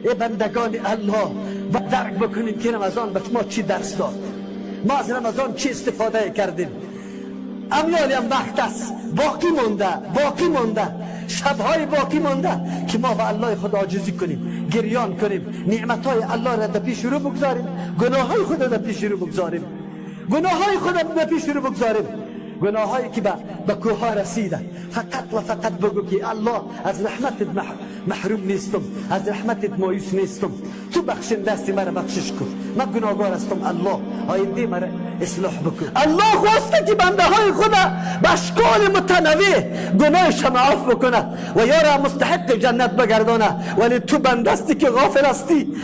ای بندگان الله، و درک بکنیم که رمضان به ما چی درس داد، ما از رمضان چی استفاده کردیم. امیال هم وقت است باقی مونده، باقی مونده، شبهای باقی مونده که ما به الله خود عاجزی کنیم، گریان کنیم، نعمتهای الله را در پیش رو بگذاریم، گناه های خود را در پیش رو بگذاریم، گناه های خود را در پیش رو بگذاریم، گناه هایی که به کوه ها رسیده. فقط و فقط بگو که الله از رحمتت محروم نیستم، از رحمتت مایوس نیستم، تو بخشنده هستی، مرا بخشش کن، من گناهگار هستم، الله آینده مرا اصلاح بکن. الله خواسته که بنده های خود به اشکال متنوع گناهش معاف بکنه و یارا مستحق جنت بگردانه، ولی تو بنده هستی که غافل هستی،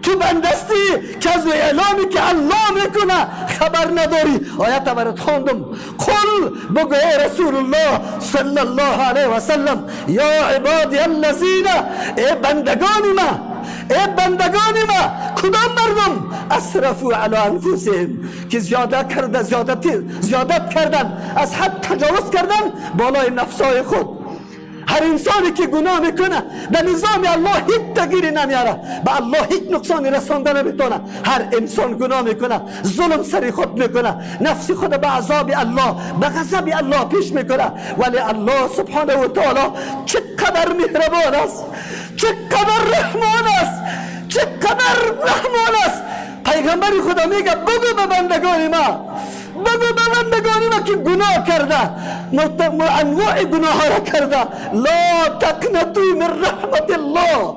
تو بنده هستی که از اعلامی که الله میکنه خبر نداری. آیت برات خواندم، قل بگو ای رسول الله صلی الله علیه و سلم، یا عبادی الذین، ای بندگان ما، ای بندگان ما، کدام مردم؟ اسرفوا علی انفسهم، که زیاده کرده، زیادت کردن، از حد تجاوز کردن بالای نفسای خود. هر انسانی که گناه میکنه به نظام الله هیچ تغییری نمیاره، به الله هیچ نقصانی رسانده نمیتونه. هر انسان گناه میکنه، ظلم سر خود میکنه، نفس خود به عذاب الله، به غضب الله پیش میکنه، ولی الله سبحانه و تعالی چقدر مهربان است، چقدر رحمان است، چقدر رحمان است. پیغمبر خدا میگه بگو به بندگان ما، بگو به بندگان ما که گناه کرده، انواع گناه را کرده، لا تقنطوا من رحمت الله،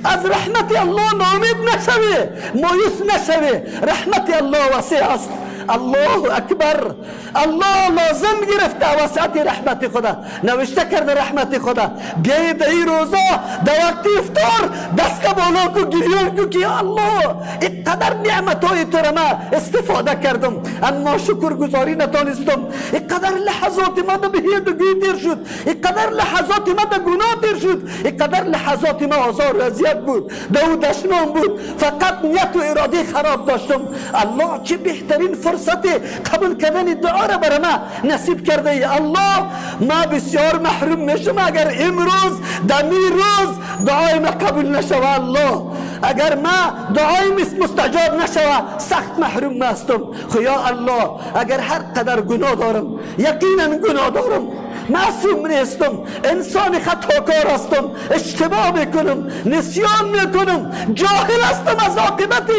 از رحمت الله ناامید نشوی، مایوس نشوی، رحمت الله وسیع است. الله اکبر. الله لازم گرفته وسعت رحمت خدا، نوشته کرده رحمت خدا. بیای در این روزا در وقت افطار دست بالا کو، گریان کو که الله اینقدر نعمت های تو را ما استفاده کردم اما شکرگزاری نتانستم، اینقدر لحظات ما در بیهودگی تیر شد، اینقدر لحظات ما در گناه تیر شد، اینقدر لحظات ما آزار و اذیت بود، در او دشنام بود، فقط نیت و اراده خراب داشتم. الله چه بهترین فرصت قبول کردن دعا را برای ما نصیب کرده ای. الله ما بسیار محروم میشم اگر امروز دمی روز دعای ما قبول نشوه. الله اگر ما دعای مستجاب نشوه سخت محروم هستم. خو یا الله اگر هر قدر گناه دارم، یقینا گناه دارم، معصوم نیستم، انسان خطاکار هستم، اشتباه میکنم، نسیان میکنم، جاهل هستم از عاقبت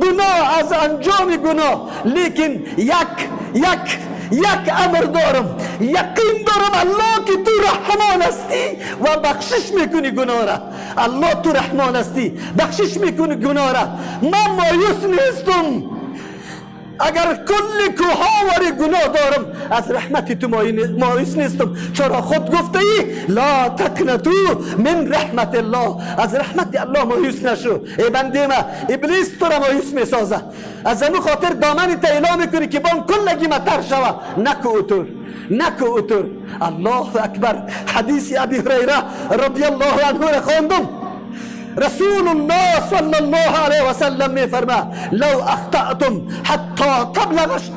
گناه، از انجام گناه، لیکن یک یک یک امر دارم، یقین دارم الله که تو رحمان هستی و بخشش میکنی گناه را. الله تو رحمان هستی، بخشش میکنی گناه را. من مایوس نیستم، اگر کل کوها وری گناه دارم از رحمت تو مایوس نیستم، چرا خود گفته ای لا تقنطوا من رحمت الله، از رحمت الله مایوس نشو. ای بنده ما، ابلیس تو را مایوس میسازه، از همین خاطر دامن تا اعلام میکنی که بان کلگی متر شوه، نکو اوتور، نکو اوتور. الله اکبر. حدیث ابی هریره رضی الله عنه را خواندم، رسول الله صلی الله علیه و سلم میفرما لو اخطأتم حتی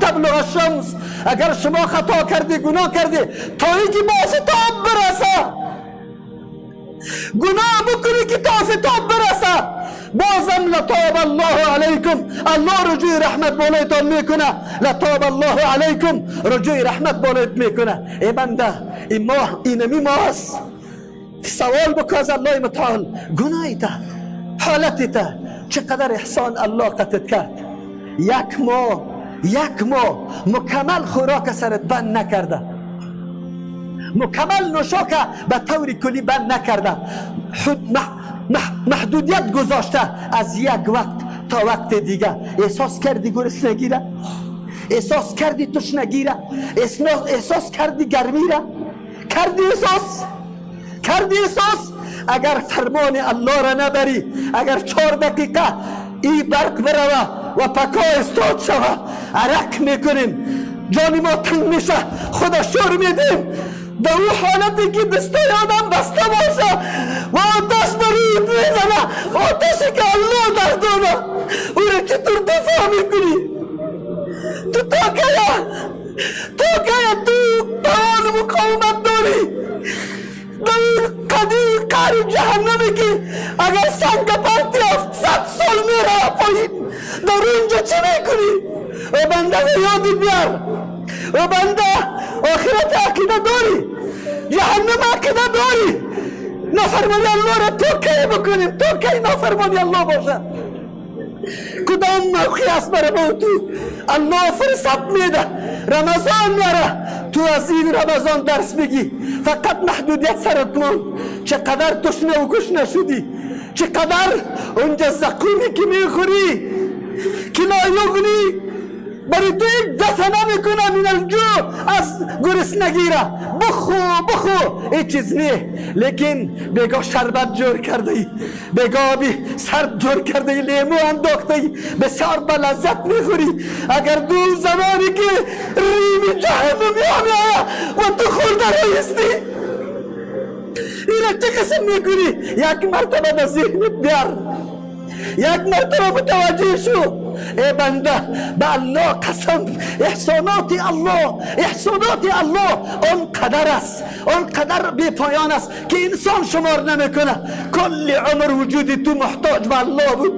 تبلغ الشمس، اگر شما خطا کردی، گناه کردی تا اینکه به آفتاب برسه، گناه بکنی که تا آفتاب برسه، بازم لتاب الله علیکم، الله رجوع رحمت بالایتان میکنه. لتاب الله علیکم، رجوع رحمت بالایت میکنه. ای بنده، این ماه اینمی ماه است، سوال بکن از الله متعال گناهی تا حالتی تا چقدر احسان الله قطعت کرد. یک ماه، یک ماه مکمل خوراک سرت بند نکرده، مکمل نوشاک به طور کلی بند نکرده، محدودیت گذاشته از یک وقت تا وقت دیگه. احساس کردی گرسنگی را؟ احساس کردی تشنگی را؟ احساس کردی گرمی را؟ کردی احساس؟ کردی احساس؟ اگر فرمان الله را نبری، اگر 4 دقیقه ای برق بروه و پکا استاد شوه، عرق میکنیم، جان ما تنگ میشه، خدا شور میدیم. در او حالتی که دستای آدم بسته باشه و آتش بر میزنه، آتشی که الله در داده، او را چطور دفاع میکنی تو؟ تا کیا، تا کیا تو توان مقاومت داری در قدیر قعر جهنمی که اگر سنگ پرتی 700 سال میره پایین، در اونجا چی میکنی؟ و بنده یادی بیار، و بنده آخرت عقیده داری، جهنم عقیده داری، نافرمانی الله را تو کی بکنیم؟ تو کی نافرمانی الله باشه؟ کدام موقع است برای ما تو؟ الله فرصت میده، رمضان میاره، تو از این رمضان درس بگی. فقط محدودیت سرت مان، چقدر تشنه و گشنه شدی، چقدر اونجا زقومی که میخوری که لا یغنی برای تو یک دفعه نمیکنه من الجوع، از گرسنگی را بخو بخو هیچ چیز نه، لیکن بگاه شربت جور کرده ای، بگاه آبی سرد جور کرده ای، لیمو انداخته ای، بسیار به لذت میخوری. اگر دو زمانی که ریم جهنم میآید و تو خورده رایستی، اینا چه قسم میکنی؟ یک مرتبه به ذهنت بیار، یک مرتبه متوجه شو. ای بنده به الله قسم، احسانات الله، احسانات الله آنقدر است، آنقدر بی پایان است که انسان شمار نمیکنه. کل عمر وجود تو محتاج به الله بود،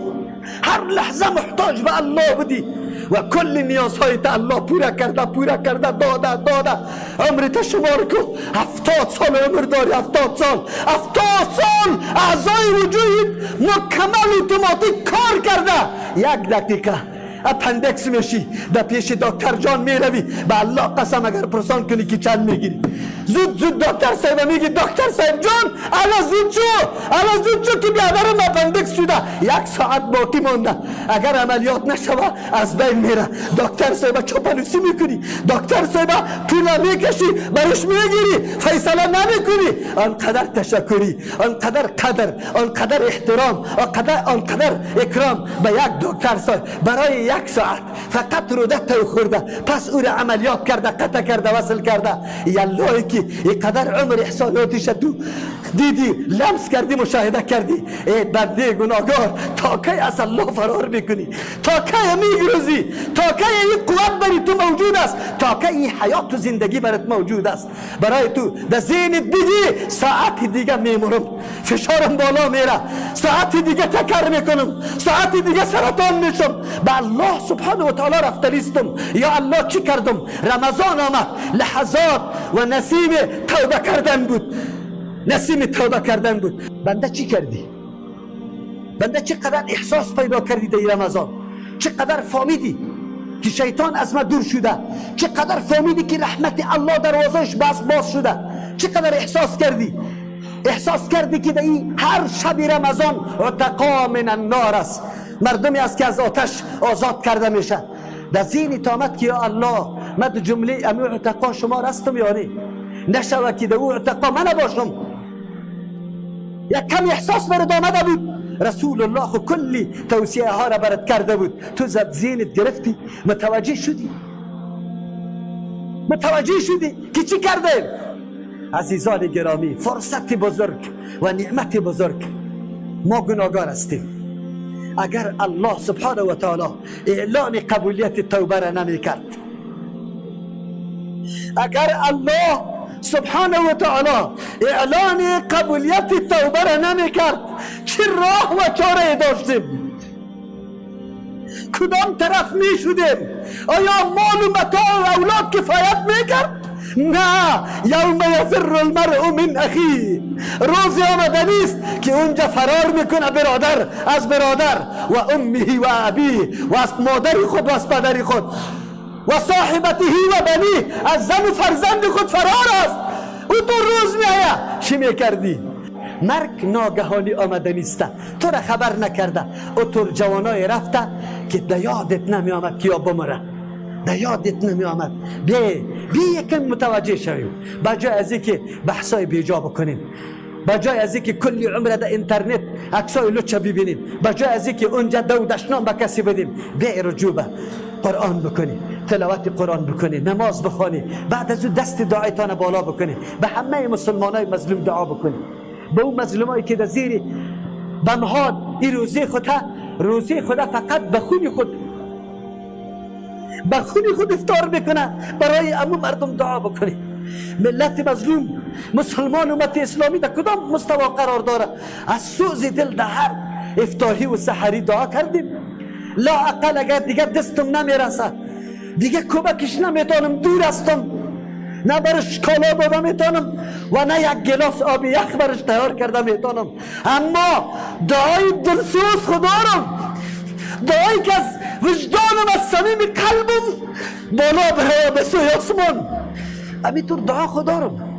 هر لحظه محتاج به الله بودی و کل نیازهای تا الله پورا کرده، پورا کرده، داده داده. عمرت شمار کو، 70 سال عمر داری، 70 سال، 70 سال اعضای وجود مکمل اتوماتیک کار کرده. یک دقیقه appendix میشی، در پیش دکتر جان میروی، به الله قسم اگر پرسان کنی که چند میگیری، زود زود دکتر صاحب میگی دکتر صاحب جان الا زود شو، الا زود شو که بیادرم appendix شده، یک ساعت باقی مانده، اگر عملیات نشوه از بین میره. دکتر صاحب چاپلوسی میکنی، دکتر صاحب پول میکشی برش میگیری، فیصله نمیکنی. آنقدر تشکری، آنقدر قدر، آنقدر احترام، آنقدر اکرام به یک دکتر صاحب برای یک ساعت فقط روده تو خورده، پس او را عملیات کرده، قطع کرده، وصل کرده. یالله که اینقدر عمر احساناتش تو دیدی، لمس کردی، مشاهده کردی. ای بنده گناهگار، تا کی از الله فرار میکنی؟ تا کی میگرزی؟ تا کی این قوت بری تو موجود است؟ تا کی این حیات و زندگی برات موجود است؟ برای تو در ذهنت بگی ساعت دیگه میمرم، فشارم بالا میره، ساعت دیگه تکر میکنم، ساعت دیگه سرطان میشم، به الله سبحانه و تعالی رفتنیستم. یا الله چی کردم؟ رمضان آمد، لحظات و نسیم توبه کردن بود، نسیم توبه کردن بود. بنده چی کردی؟ بنده چقدر احساس پیدا کردی در رمضان؟ چقدر فهمیدی که شیطان از ما دور شده؟ چقدر فهمیدی که رحمت الله دروازهش باز شده؟ چقدر احساس کردی؟ احساس کردی که در هر شب رمضان عتقا من النار است، مردمی است که از آتش آزاد کرده میشه. در ذهن آمد که یا الله من در جمله امی عتقا شما هستم یا نه؟ نشوه که در او عتقا من نباشم. یک کم احساس برات آمده بود. رسول الله خو کلی توصیه ها را برات کرده بود، تو زد ذهنت گرفتی، متوجه شدی، متوجه شدی که چی کرده؟ عزیزان گرامی، فرصت بزرگ و نعمت بزرگ، ما گناهگار هستیم. اگر الله سبحانه و تعالی اعلان قبولیت توبه را نمی کرد، اگر الله سبحانه و تعالی اعلان قبولیت توبه را نمی کرد، چه راه و چاره داشتیم؟ کدام طرف می شدیم؟ آیا مال و متاع و اولاد کفایت می کرد؟ نه. یوم یفر المرء من اخیه، روزی آمده نیست که اونجا فرار میکنه برادر از برادر، و امه و ابیه، و از مادر خود و از پدر خود، و صاحبته و بنیه، از زن و فرزند خود فرار است. او تو روز میآید چی میکردی؟ مرگ ناگهانی آمده نیست، تو را خبر نکرده. او تو جوانای رفته که در یادت نمی آمد که یا بمره، در یادت نمی آمد. بی یکم متوجه شویم، بجای از اینکه بحثای بیجا بکنیم، بجای از اینکه کلی عمر در اینترنت عکسای لچه ببینیم، بجای از اینکه اونجا دو دشنام به کسی بدیم، بی رجوع به قرآن بکنی، تلاوت قرآن بکنی، نماز بخوانی، بعد از او دست دعایتان بالا بکنی، به همه مسلمانای مظلوم دعا بکنی، به اون مظلومایی که در زیر بمهاد این روزی خود، روزی خود فقط به خون خود، به خون خود افطار میکنه، برای امو مردم دعا بکنی. ملت مظلوم مسلمان امت اسلامی در کدام مستوا قرار داره؟ از سوز دل در هر افطاری و سحری دعا کردیم. لا اقل اگر دیگه دستم نمیرسه، دیگه کمکش نمیتونم، دور هستم، نه برش کالا داده میتونم و نه یک گلاس آب یخ برش تیار کرده میتونم، اما دعای دلسوز خدارم، دعایی که از وجدانم، از صمیم قلبم بالا بره به سوی آسمان، همینطور دعا خدارم.